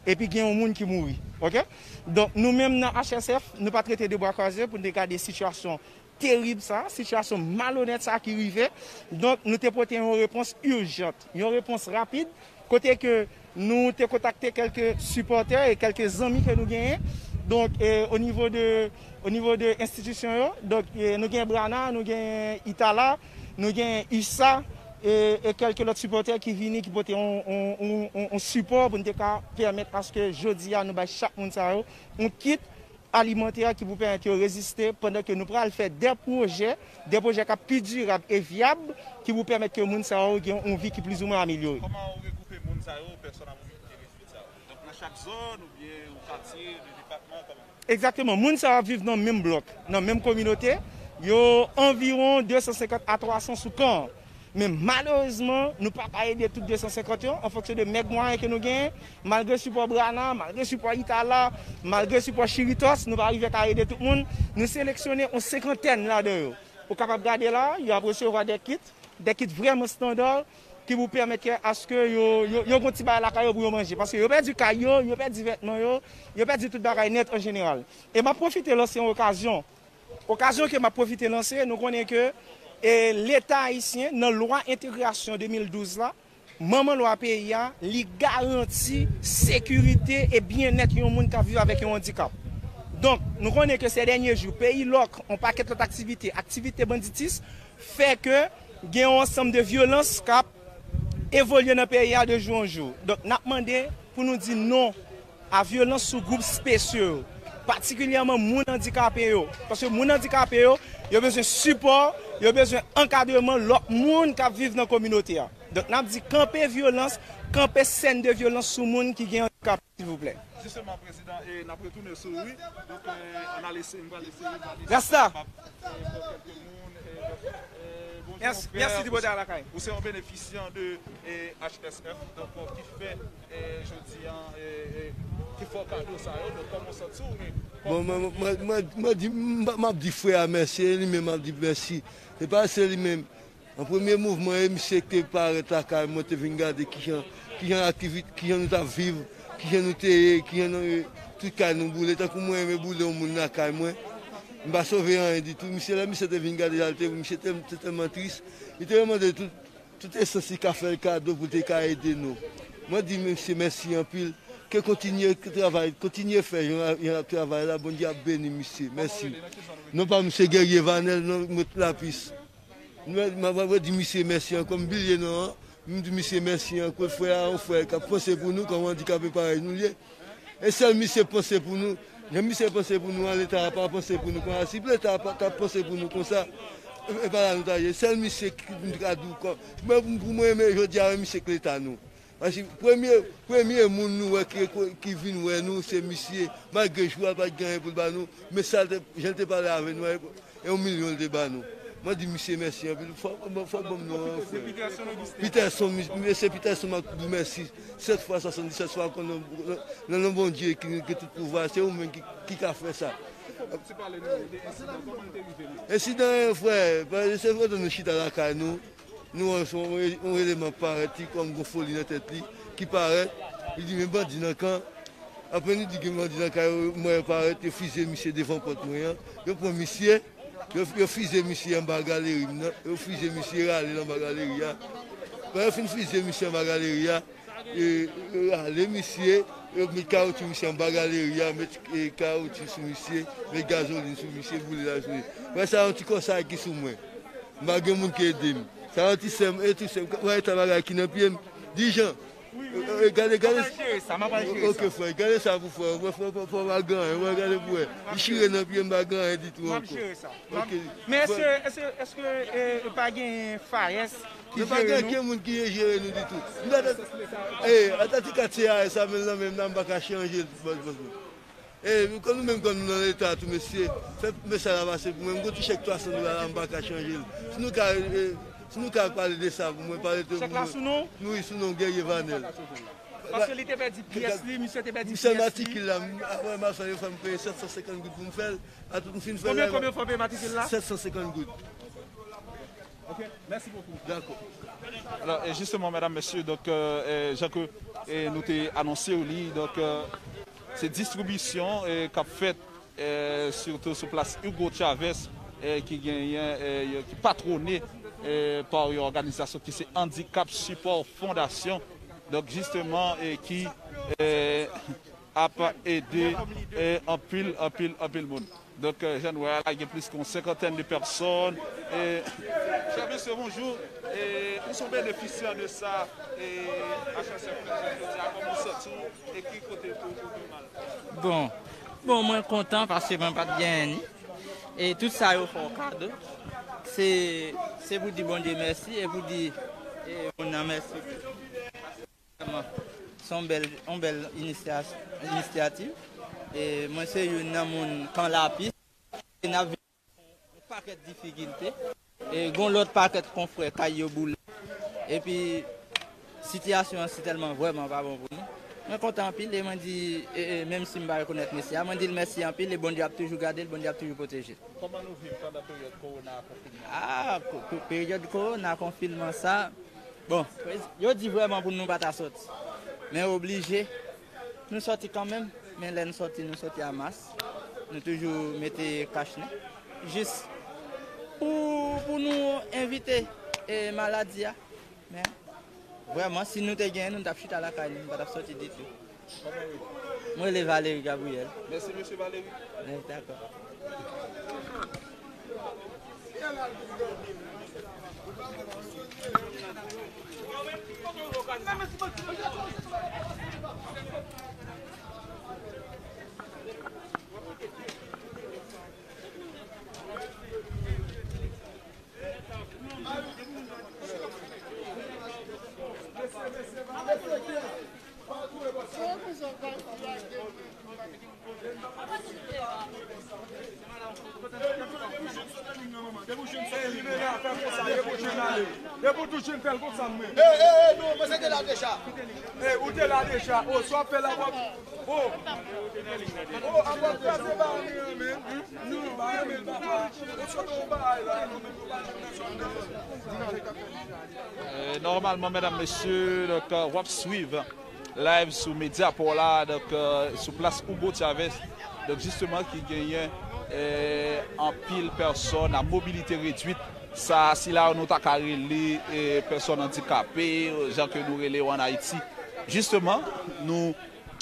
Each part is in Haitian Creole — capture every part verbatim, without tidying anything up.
epi gen yon moun ki mouri. Oke? Donk, nou menm nan H S F, nou pa t rete de bra kwaze pou n te gade sitiyasyon terib sa, sitiyasyon malonèt sa ki rive. Donk, nou te pote yon repons ijant, yon repons rapid, kote ke nou te kontakte kèlke sipòtè e kèlke zanmi ke nou genyen. Donk, e, o nivo de, o nivo de enstitisyon yo, donk, e, nou gen Brana, nou gen Itala, nou gen U S A, e, e kèlke lòt sipòtè ki vini, ki pote yon, yon, yon, yon, yon sipò pou n te ka pèmèt aske jodi a nou bay chak moun sa yo yon kit alimantè ki pou pèmèt yo reziste pandan ke nou pral fè de pwojè, de pwojè k ap pi dirab e vyab, ki pou pèmèt ke moun sa yo gen yon vi ki plizoumwen amelyore. Kòman ou regwoupe moun sa yo, pèsòn a moun ki te rejwi sa yo? Donk, nan chak zòn oubyen yon katye, de depatman, kòman? Egzakteman. Moun sa yo ap viv nan menm blòk, nan menm kominote. Yo anviwon de san senkant a twa san sou kan an. Men malerezman, nou pa ka ede tout de san senkant yo, an fonksyon de mèg mwayen ke nou genyen, malgre sipò Brana, malgre sipò Itala, malgre sipò Chiritos, nou pa rive ka ede tout moun. Nou seleksyone yon senkantèn ladan yo. Ou kapab gade la, yo ap resevwa de kit, de kit vrèman estanda, ki pou pèmèt ke aske yo, yo, yo gen ti bagay lakay yo pou yo manje. Paske yo pèdi kay yo, yo pèdi vètman yo, yo pèdi tout bagay nèt an jeneral. E m ap pwofite lanse yon okazyon. Okazyon ke m ap pwofite lanse, nou konnen ke, e, Leta ayisyen, nan lwa entegrasyon de mil douz la, manman lwa peyi a, li garanti sekirite e byennèt yon moun k ap viv avèk yon andikap. Donk, nou konnen ke sè dènye jou, peyi lòk, yon pakèt lòt aktivite, aktivite banditis, fè ke gen yon ansanm de vyolans k ap evolye nan peyi a de jou an jou. Donk, n ap mande pou nou di non a vyolans sou gwoup espesyal yo, patikilyèman moun andikape yo. Paske moun andikape yo, yo bezwen sipò, yo bezwen ankadreman lòt moun k ap viv nan kominote a. Donk, n ap di kanpe vyolans, kanpe sèn de vyolans sou moun ki gen andikap, silvouplè. Jisteman, Prezidan, e n ap retounen sou ou, wi. Donk, e, ann al eseye, m pral eseye, m pral eseye Rasta. Kapab, e, fè kèlke moun, e, donk, e, bonjou, mèsi, monfrè, mèsi, ou se, ou se yon benefisyan de, e, H S F, donk, ki fè, e, jodi a, e, e, ki fè w kado sa yo, donk, kòman w santi w, men, bon, mwen, mwen, mwen, mwen, mwen di, m, m ap di frè a mèsi, e li menm m ap di mèsi. Se pa se li menm. An premye mouvman, e misye te parèt lakay mwen, te vin gade kijan, kijan aktivite, kijan nou t ap viv, kijan nou te ye, kijan nou, tout kay nou boule. Tankou mwen renmen boule yon moun lakay mwen, m pa sove anyen ditou. Misye, lè misye te vin gade sa, l te, misye te, te tèlman tris. Li te mande tout, tout esans li ka fè l kado pou l te ka ede nou. Mwen di misye mèsi anpil. Ke kontinye travay, kontinye fè jan, jan l ap travay la, Bondye ap beni misye. Mèsi. Non pa m se Guerrier Vanel, non, m ret Lapis. Mwen, mwen, mwen di misye mèsi ankò, m bliye non an. M di misye mèsi ankò, frè a, yon frè k ap panse pou nou, kòm andikape parèy nou l ye. E sèl misye panse pou nou, jan misye panse pou nou an, Leta a pa panse pou nou konsa. Si Leta a pa t ap panse pou nou konsa, e, e pa la nou ta ye. Sèl misye ki m ka di w kò, mwen, pou mwen, men jodi a, misye k Leta nou. Paske premye, premye moun nou wè ki, ki vin wè nou, se misye. Malgre jou a, l pa t gen anyen pou l ba nou, men sa l te, jan l te pale avè nou, e yon milyon l te ba nou. Mwen di misye mèsi anpil. Fò, fò, fò ban m non an, frè. Peterson, mesye Peterson, m ap di w mèsi sèt fwa, swasanndisèt fwa, kon nan, nan, nan non Bondye ki, ki tout pouvwa, se ou menm ki, ki ka fè sa. Ensidan an, frè, se pandan nou chita lakay nou, nou wè yon, yon eleman parèt, li kòm gon foli nan tèt li, ki parèt, li di, "Men bandi nan kan." Apre li di, "Gen bandi nan kay, mwen parèt, yo fizye misye devan pòt mwen an." Yo pran misye, yo, yo fizye misye anba galeri m nan, yo fizye misye rale l anba galeri a. Lè yo fin fizye misye anba galeri a, e, e, rale misye, e, met kawoutchou misye anba galeri a, met, e, kawoutchou sou misye, met gazolin sou misye, boule la sou li. Wè sa yon ti kòsay ki sou mwen. M pa gen moun ki ede m. Sa yon ti sè m, e ti sè m, wè eta bagay ki nan pye m. Dijan. E, e, gade, gade. M ap al jere sa, m ap al jere sa. Ok, frè, gade sa pou frè. Wè, frè, frè, frè, pa gen anyen, wè, gade pou wè. Li chire nan pye m, pa gen anyen ditou ankò. M ap jere sa. Ok. Men èske, èske, èske, e, pa gen Faes ki jere nou? Men pa gen okenn moun ki jere nou ditou. M pa ta, e, atati katye a, sa men nan men m nan, m pa ka chanje l, bòs, bòs mwen. E, kon nou menm, kon nou nan Leta tou, mesye, fè mesaj la pase pou mwen. M gon ti chèk twa san dola la, m pa ka chanje l. Si nou ka, e, si nou ka pale de sa pou mwen, pale de pou mwen. Chèk la sou non? Wi, sou non Guerrier Vanel. Paske li te pèdi pyès li, misye te pèdi pyès li. Misye matrikil la, m, apre m al fè, yo fè m peye sèt san senkant goud pou m fè l. A tout m fin fè l. Konbyen, konbyen fò peye matrikil la? Sèt san senkant goud. Ok, merci beaucoup. Dakò. Alò, e jisteman, medam, mesye, donk, e, e, jan ke, e, nou te anonse w li, donk, e, se distribisyon, e, k ap fèt, e, sitou sou plas Hugo Chavez, e, ki genyen, e, ki patwone, e, pa yon òganizasyon ki se Handicap Support Fondation. Donk, jisteman, e, ki, e, ap ede, e, anpil, anpil, anpil moun. Donk, e, jan nou wè a la, gen plis ke yon senkantèn de pèsòn. E, chè mesye, bonjou. E, ou se yon benefisyè de sa, e, H S F fè jodi a, kòman w santi w, e ki kote ke w te mal? Bon, bon, mwen kontan paske mwen pa t genyen ni. E tout sa yo fè w kado. Se, se pou di Bondye mèsi e pou di, e, moun nan mèsi. Vrèman, se yon bèl, yon bèl inisya-, inisyativ. E mwen se youn nan moun Kan Lapis. E n ap viv yon pakèt difikilte. E gon lòt pakèt konfrè kay yo boule. Epi sitiyasyon an si tèlman vrèman pa bon pou nou. Mwen kontan anpil e mwen di, e, e, menm si m pa rekonèt mesye a, mwen di l mèsi anpil e Bondye ap toujou gade l, Bondye ap toujou pwoteje l. Kòman nou viv pandan peryòd kowona konfinman? Ah, ko-, ko-, peryòd kowona konfinman sa, bon, yo di vrèman pou nou pa ta sòti. Men oblije, nou sòti kanmenm. Men lè n sòti, nou sòti a mas. Nou toujou mete kachnen. Jis pou, pou nou evite, e, maladi a. Men, vrèman, si nou te genyen, nou t ap chita lakay nou, nou pa t ap sòti ditou. Mwen rele Valery Gabriel. Mèsi, mesye Valery. Wi, dakò. Depi w jwenn fè l konsa, mwen. Hey, hey, hey, non, mwen se te la deja. Hey, ou te la deja. Oh, swa fè la wap. Oh. Oh, a wap kraze ba anyen, men. Non, ba anyen, men, papa. Ou sot yon bagay la, non, men, papa. E, nòmalman, medam, mesye, donk, e, w ap swiv live sou Mediaport la, donk, e, sou plas Hugo Chavez, donk, jisteman, ki genyen, e, anpil pèsòn a mobilite redwit. Sa, sila yo nou ta ka rele, e, pèsòn andikape, jan ke nou rele yo ann Ayiti. Jisteman, nou,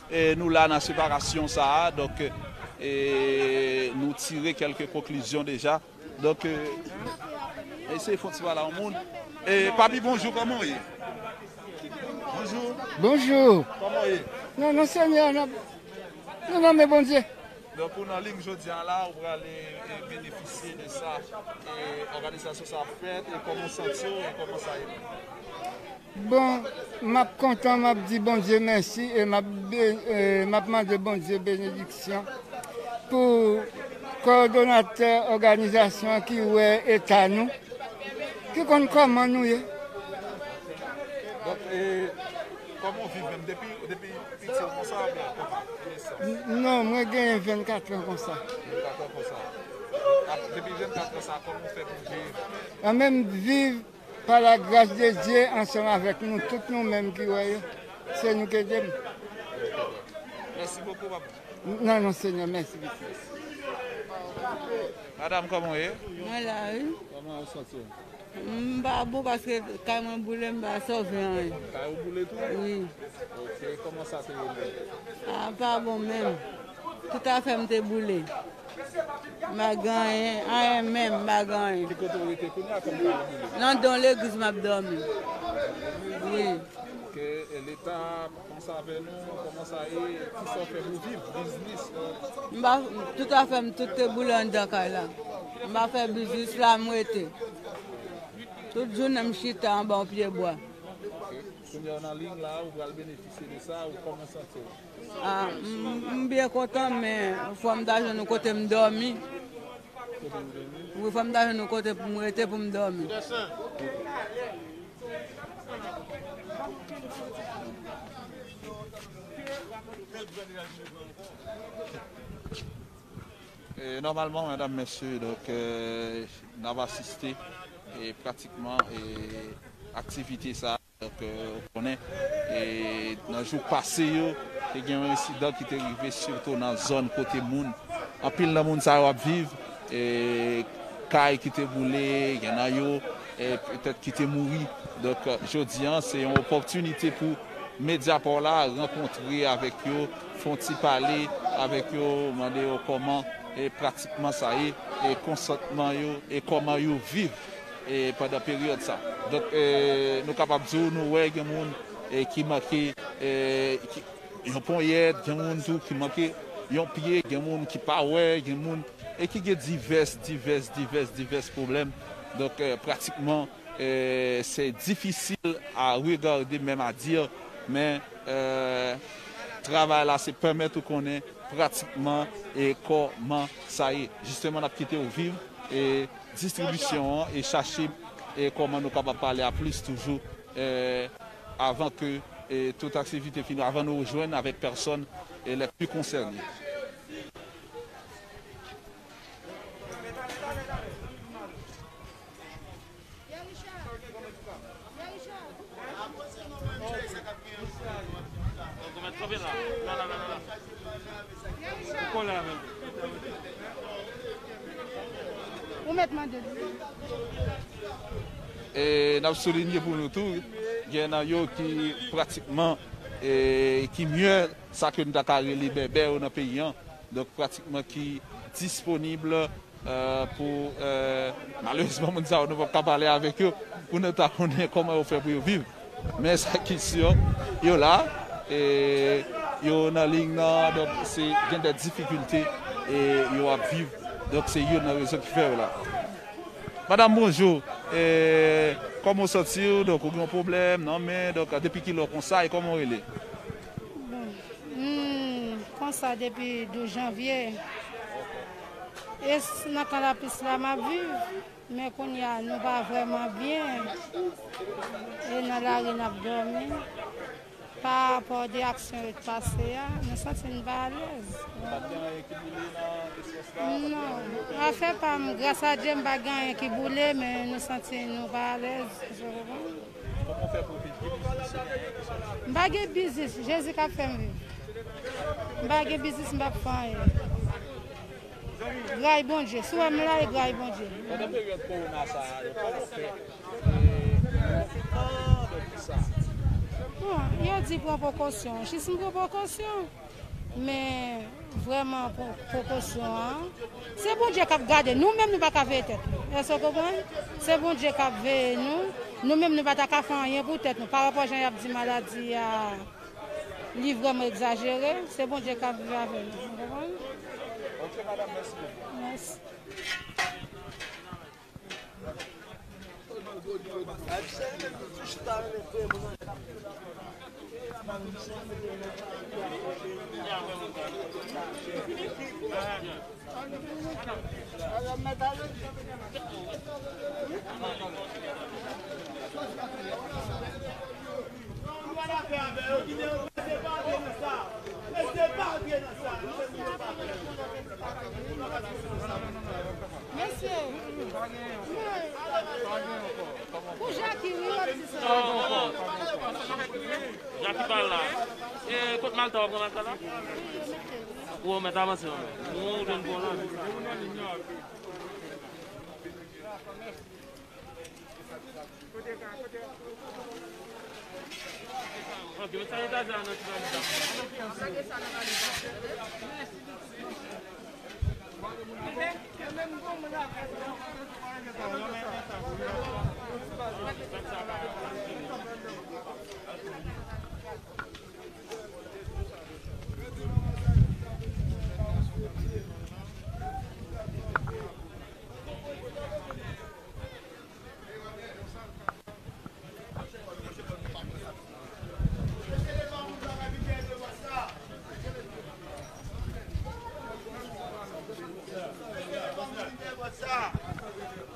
e, nou la nan separasyon sa a, donk, e, nou tire kèlke konklizyon deja. Donk, e, eseye fè yon ti pale a yon moun. E, papi, bonjou, kòman w ye? Bonjou. Bonjou. Kòman w ye? Non, non, Senyè, n ap, nou renmen Bondye. Donk, ou nan liy jodi a la, ou prale, e, benefisye de sa, e, òganizasyon sa ap fèt, e kòman w santi w, e kòman sa ye? Bon, m ap kontan, m ap di Bondye mèsi e m ap be-, e m ap mande Bondye benediksyon pou kowòdonatè òganizasyon an ki wè eta nou, ki konn kòman nou ye. Donk, e, kòman w viv menm? Depi, depi piti w konsa oubyen kòman? Nesans? N-, non, mwen genyen vennkat an konsa. Vennkat an konsa. Ap-, depi vennkat an sa, kòman w fè pou viv? An menm viv pa la gras de Dye ansanm avèk nou tout, nou menm ki wè yo, se nou k ede m. Mèsi bokou, papa. Non, non, Senyè, mèsi piti. Madanm, kòman w ye? Mwen la, wi. Kòman w santi w? M pa bon paske kay mwen boule, m pa sove anyen. Kay ou boule tou? Wi. Ok, kòman sa te ye menm? A, pa bon menm. Tout afè m te boule. M pa gen anyen, anyen menm, m pa gen anyen. Ki kote w rete kounye a kòm kay ou boule? Nan don legliz m ap dòmi. Wi. Ok, e leta panse avè nou, kòman sa ye, kisa w fè pou viv, biznis, e? M pa, tout afè m, tout te boule anndan kay la. M pa fè biznis la, m rete. Tout jounen m chita anba yon pye bwa. Ok. Kounye a w nan liy la, ou pral benefisye de sa, ou kòman w santi w? A, m, m byen kontan, men fò m ta jwenn yon kote m dòmi. Kote w dòmi? Wi, fò m ta jwenn yon kote pou m rete, pou m dòmi. E, nòmalman, medam, mesye, donk, e, n ap asiste e, pratikman, e, aktivite sa. Donk, e, ou konnen, e, nan jou pase yo, te gen yon ensidan ki te rive sitou nan zòn kote moun, anpil nan moun sa yo ap viv, e, kay ki te boule, gen nan yo, e, petèt ki te mouri. Donk, e, jodi an, se yon opòtinite pou medya pa w la rankontre avèk yo, fè yon ti pale avèk yo, mande yo kòman, e, pratikman sa ye, e, konsantman yo, e kòman yo viv, e, pandan peryòd sa. Donk, e, nou kapab di w, nou wè gen moun, e, ki manke, e, ki, yon ponyèt, gen moun tou ki manke yon pye, gen moun ki pa wè, gen moun, e ki gen divès, divès, divès, divès pwoblèm. Donk, e, pratikman, e, se difisil a regade, menm a di, men, e, travay la se pèmèt ou konnen pratikman, e, kòman sa ye. Jisteman, n ap kite w viv, e, distribisyon an e chache, e, kòman nou kapab pale a plis toujou, e, avan ke, e, tout aktivite fini, avan nou rejwenn avèk pèsòn, e, les plus concernés. Ou mèt mande l. E n ap soulinye pou nou tou, gen nan yo ki pratikman, e, ki mye sa ke nou ta ka rele bèbè yo nan peyi an. Donk, pratikman ki disponib, e, pou, e, malerezman, moun sa yo, nou p ap ka pale avèk yo pou nou ta konnen kòman yo fè pou yo viv. Men sa ki si, yo la, e yo nan liy nan, donk se gen de difikilte, e yo ap viv. Donk, se youn nan rezon ki fè yo la. Madanm, bonjou. E, kòman w santi w? Donk, ou gen yon pwoblèm nan men, donk, depi kilè w konsa e kòman w rele? Bon, m konsa depi douz janvye. E s-, nan kan laplis la m ap viv, men kounye a nou pa vrèman byen. E nan lari n ap dòmi. Pa rapò de aksyon yo t pase a, nou santi n pa alèz. Ou pa t gen anyen ki boule nan espas la? Non. Afè pa m, gras a Dye, m pa gen anyen ki boule, men nou santi nou pa alèz. Ou konprann? Kòman w fè pou viv? Ki biznis ou fè? M pa gen biznis, Jezi k ap fè m viv. M pa gen biznis, m p ap fè anyen. Gray Bondye, si w wè m la, e gray Bondye. Pandan peryòd kowona sa a, yo pa fè, e, konfinan, donk, kisa? Bon, yo di pran prekosyon. Jis m pran prekosyon. Men, vrèman, pre-, prekosyon an, se Bondye k ap gade. Nou menm, nou pa ka veye tèt nou. Èske w konprann? Se Bondye k ap veye nou. Nou menm, nou pa ta ka fè anyen pou tèt nou. Pa rapò jan y ap di maladi a, li vrèman egzajere. Se Bondye k ap viv avè nou. Ou konprann? Ok, madanm, mèsi bokou. Mèsi. Mesye, pou Jaki, wi, w ap di sa. Jaki pa la. E, kot Malta, w ap pran Malta la? Wi, yo mete. Ou mèt avanse, wi. Ou jwenn bon la.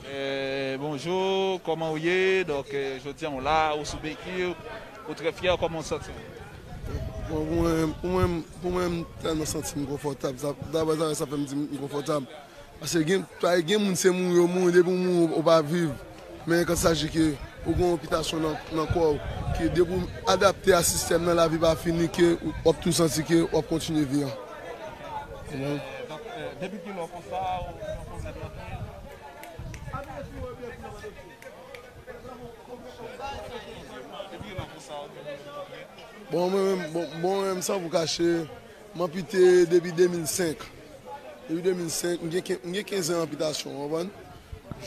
Eh, bonjou, kòman w ye? Donk, eh, jodi a w la, ou sou bekil, ou trè fyè, kòman w santi w? Bon, pou mwen, pou mwen, pou mwen, m tèlman santi m konfòtab. Sa, daprè sa, sa fè m di m konfòtab. Paske gen, gen moun se mouri yo mouri, depi w mouri, ou pa viv. Men kansaji ke ou gen yon repitasyon nan, nan kò w, ke depi w adapte a sistèm nan, lavi pa fini, ke w ap tou santi ke w ap kontinye vi an. Amen. Donk, euh, depi kilè w konsa, ou gen pwoblèm nan pye? Depi kilè w konsa, ou gen pwoblèm nan pye? Bon, mwen menm, bon, bon, mwen menm, san pou kache, m anpite depi de mil senk. Depi de mil senk, m gen ken-, m gen kenz an anpitasyon, w konprann?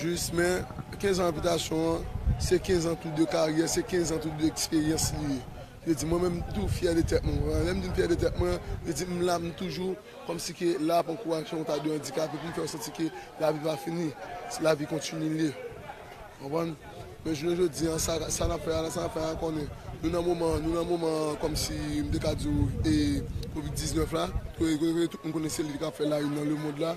Jis, men kenz an anpitasyon an, se kenz an tou de karyè, se kenz an tou de eksperyans li ye. Yo di, mwen menm, m tou fyè de tèt mwen, w konprann? Lè m di m fyè de tèt mwen, yo di m la, m toujou, kòmsi ke la ap ankouraje yon ta de andikape pou m fè yo santi ke lavi pa fini, lavi kontinye li ye. Konprann? Men jounen jodi an, sa, sa n ap fè a, sa n ap fè a, konnen. Nou nan moman, nou nan moman, kòmsi, m te ka di w, e, kovid diznèf la, kote, kote, kote tout moun konnen se li ki ap fè la une nan lemond la.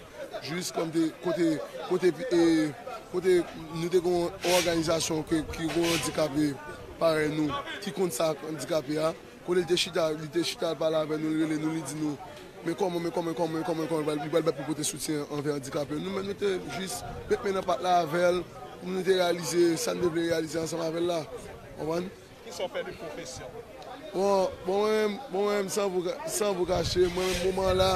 Jis kòm te, kote, kote, e, kote nou te gen yon òganizasyon ke, ki gen yon andikape parèy nou, ki konn sa andikape a. Kote li te chita, li te chita, l pale avè nou, li rele nou, li di nou, men kòman, men kòman, kòman, kòman, kòman, li pral, li pral bat pou pote soutyen anvè andikape yo. Nou menm, nou te jis met men nan pat la avè l, pou nou te reyalize sa n te vle reyalize ansanm avè l la. Konprann? Kisa w fè de pwofesyon? Bon, bon, mwen menm, bon, mwen menm, san pou ka-, san pou kache, mwen menm, moman an la,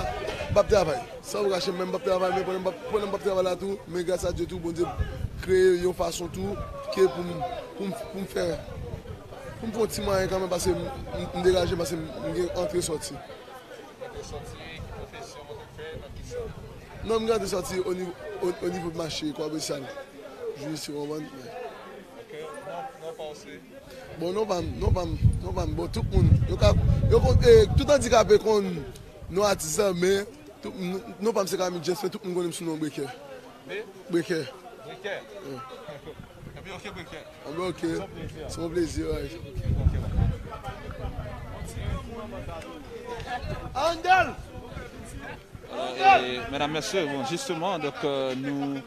m p ap travay. San pou kache, mwen menm, m p ap travay, men pandan m p ap, pandan m p ap travay la tou, men gras a Dye tou, Bondye kreye yon fason tou, ke pou m, pou m, pou m fè, pou m fè yon ti mwayen kanmenm, paske m, m, m degaje, paske m, m gen antre sòti. Antre sòti, ki pwofesyon w te fè, nan kisa? Non, m gen antre sòti o nivo, o, o nivo mache, komèsyal. Jis, ou konprann? Ok, non, non, pa w se? Bon, non pa m, non pa m, non pa m. Bon, tout moun, yo ka, yo konn, eh, tout andikape konn non atis la, men tout, non, non pa m se Camille James, men tout moun konnen m sou non Brekè. Brekè. Brekè? Ebyen, ok, Brekè. Ebyen, ok. Se yon plezi, wi. Andèl! Alò, e, medam, mesye, bon, jisteman, donk, euh, nou,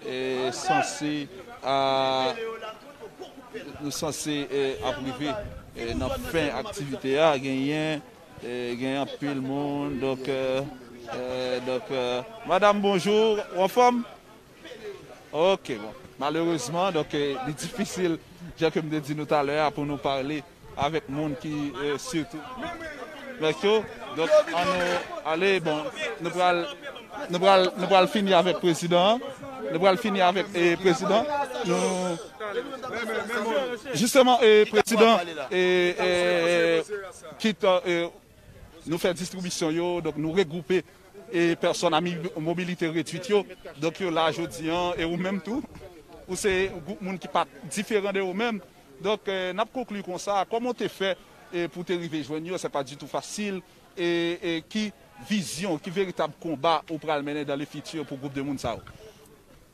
e, sanse, a, nou sanse, e, ap rive, e, nan fen aktivite a, genyen, e, genyen anpil moun, donk, e, e, donk, e, madam, bonjou, ou anfòm? Ok, bon. Malerezman, donk, e, li difisil, jan ke m te di nou talè a, pou nou pale avèk moun ki, e, sitou mèt yo. Donk, ann nou ale, bon, nou pral, nou pral, nou pral fini avèk prezidan an. Nou pral fini avèk, e, prezidan. Nou, jisteman, e, prezidan, e, e, e, kit, e, nou fè distribisyon yo, donk nou regwoupe, e, pèsòn a mi-, mobilite redwit yo. Donk, yo la jodi an, e ou menm tou, ou se yon gwoup moun ki pa diferan de ou menm. Donk, e, n ap konkli konsa, kòman w te fè, e, pou w te rive jwenn yo? Se pa ditou fasil. E, e ki vizyon, ki veritab konba ou pral mennen dans le futur pou gwoup de moun sa yo?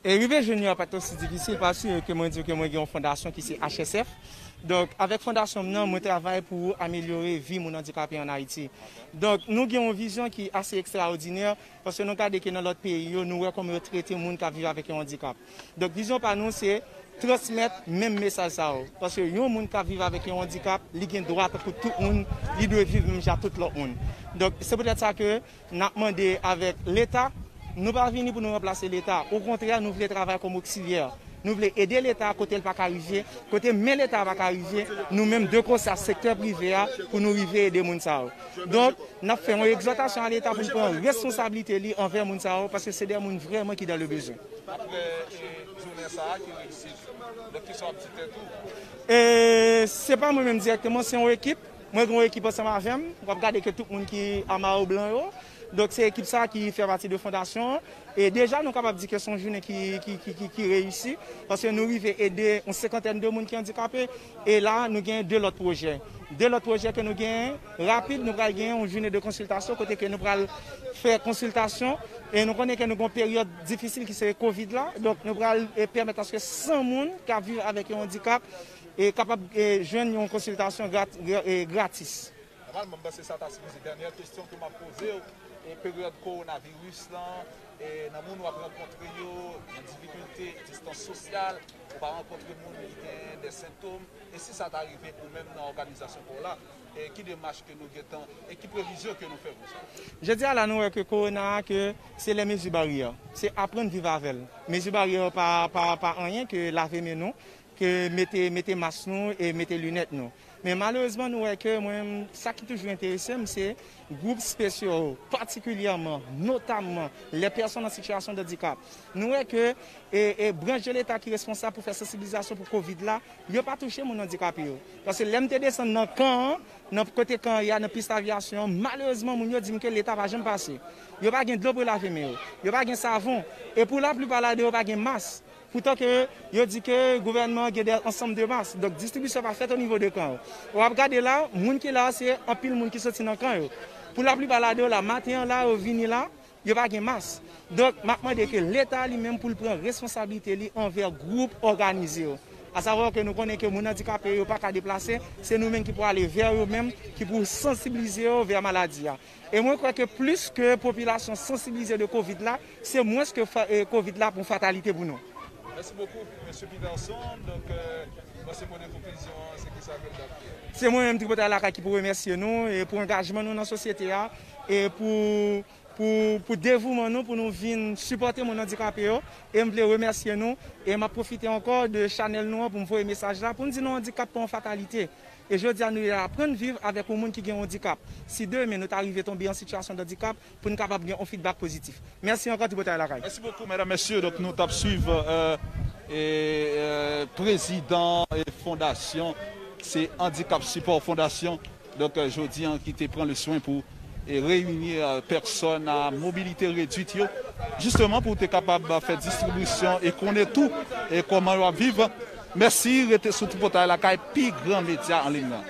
E rive jwenn yo a pa t osi difisil, paske ke mwen di ke mwen gen yon fondasyon ki se H S F. Donk, avèk fondasyon m nan, mwen travay pou amelyore vi moun andikape ann Ayiti. Donk, nou gen yon vizyon ki ase ekstraòdinè, paske nou gade ke nan lòt peyi yo, nou wè kòman yo trete moun k ap viv avèk yon andikap. Donk, vizyon pa nou, se transmèt menm mesaj sa yo. Paske yon moun k ap viv avèk yon andikap, li gen dwa tankou tout moun, li dwe viv menm jan ak tout lòt moun. Donk, se poutèt sa ke n ap mande avèk Leta, nou pa vini pou nou ranplase Leta. Okontrè, nou vle travay kòm oksilyè. Nou vle ede Leta kote l pa ka rive, kote men Leta pa ka rive, nou menm de konse a sektè prive a, pou nou rive ede moun sa yo. Donk, n ap fè yon egzòtasyon a Leta pou l pran responsablite li anvè moun sa yo, paske se de moun vrèman ki dans le besoin. Apre, e, jounen sa a ki reyisi, donk, kisa w ap di tèt ou? E, se pa mwen menm dirèkteman, se yon ekip. Mwen gen yon ekip ansanm avè m. W ap gade ke tout moun ki a mayo blan yo. Donk, se ekip sa a ki fè pati de fondasyon an. E deja, nou kapab di ke se yon jounen ki, ki, ki, ki, ki reyisi. Paske nou rive ede yon senkantèn de moun ki andikape. E la, nou gen de lòt pwojè. De lòt pwojè ke nou genyen, rapid, nou pral genyen yon jounen de konsiltasyon kote ke nou pral fè konsiltasyon. E nou konnen ke nou gen yon peryòd difisil ki se kovid la. Donk, nou pral, e, pèmèt aske san moun k ap viv avèk yon andikap e kapab, e, jwenn yon konsiltasyon grat-, gra-, e, gratis. Nòmalman, m panse sa ta sipoze dènyè kesyon ke m ap poze w. E peryòd kowonaviris lan, e nan moun w ap rankontre yo, nan difikilte, distans sosyal, ou pa rankontre moun ki gen de sentòm. E si sa ta rive ou menm nan òganizasyon pa w la, e ki demach ke nou gentan, e ki previzyon ke nou fè pou sa? Jodi a la, nou wè ke kowona a, ke se lè mezi baryè. Se aprann viv avè l. Mezi baryè yo pa, pa, pa anyen ke lave men nou. ke mete, mete mas nou e mete linèt nou. Men malerezman, nou wè ke mwen, sa ki toujou enterese m, se gwoup spesyo yo, patikilyèman, notamman, les personnes en situation de handicap. Nou wè ke e, e branch de Leta ki responsab pou fè sansibilizasyon pou kovid la, yo pa touche moun andikape yo. Paske lè m te desann nan kan an, nan kote kan an ye a, nan pis avyasyon an, malerezman, moun yo di m ke Leta pa janm pase. Yo pa gen dlo pou yo lave men yo. Yo pa gen savon. E pou laplipa ladan yo, pa gen mas. Poutan ke yo di ke gouvènman an gen de ansanm de mas. Donk, distribisyon pa fèt o nivo de kan yo. W ap gade la, moun ki la, se anpil moun ki soti nan kan yo. Pou laplipa ladan yo la, maten an la, yo vini la, yo pa gen mas. Donk, m ap mande ke Leta li menm pou l pran responsablite li anvè gwoup òganize yo. Asavwa ke nou konnen ke moun andikape yo pa ka deplase, se nou menm ki pou ale vè yo menm, ki pou sansibilize yo vè maladi a. E mwen kwè ke plis ke popilasyon sansibilize de kovid la, se mwens ke fa- e, kovid la pou fatalite pou nou. Mèsi bokou, mesye Peterson. Donk, euh, mwen se mwen de konklizyon an, se ki sa ke l t ap fè. Se mwen menm Tripotay Lakay ki pou remèsye nou e pou angajman nou nan sosyete a e pou, pou, pou devouman nou pou nou vin sipòte moun andikape yo. E m vle remèsye nou e m ap pwofite ankò de chanèl nou an pou m voye mesaj la pou m di nou andikap pa yon fatalite. E jodi a nou aprann viv avèk yon moun ki gen yon andikap. Si demen nou ta rive tonbe an sitiyasyon d'andikap, pou n kapab gen yon feedback pozitif. Mèsi ankò Tripotay Lakay. Mèsi bokou medam mesye. Donk nou t ap swiv euh, e, euh, prezidan e fondasyon, se Andikap Sipò Fondasyon. Donk euh, jodi an ki te pran le swen pou e reyini euh, pèsòn a mobilite redwit yo, jisteman pou te kapab fè distribisyon e konnen tou e kòman yo ap viv. Mèsi, rete sou Tripotay Lakay, pi gran medya an liy nan.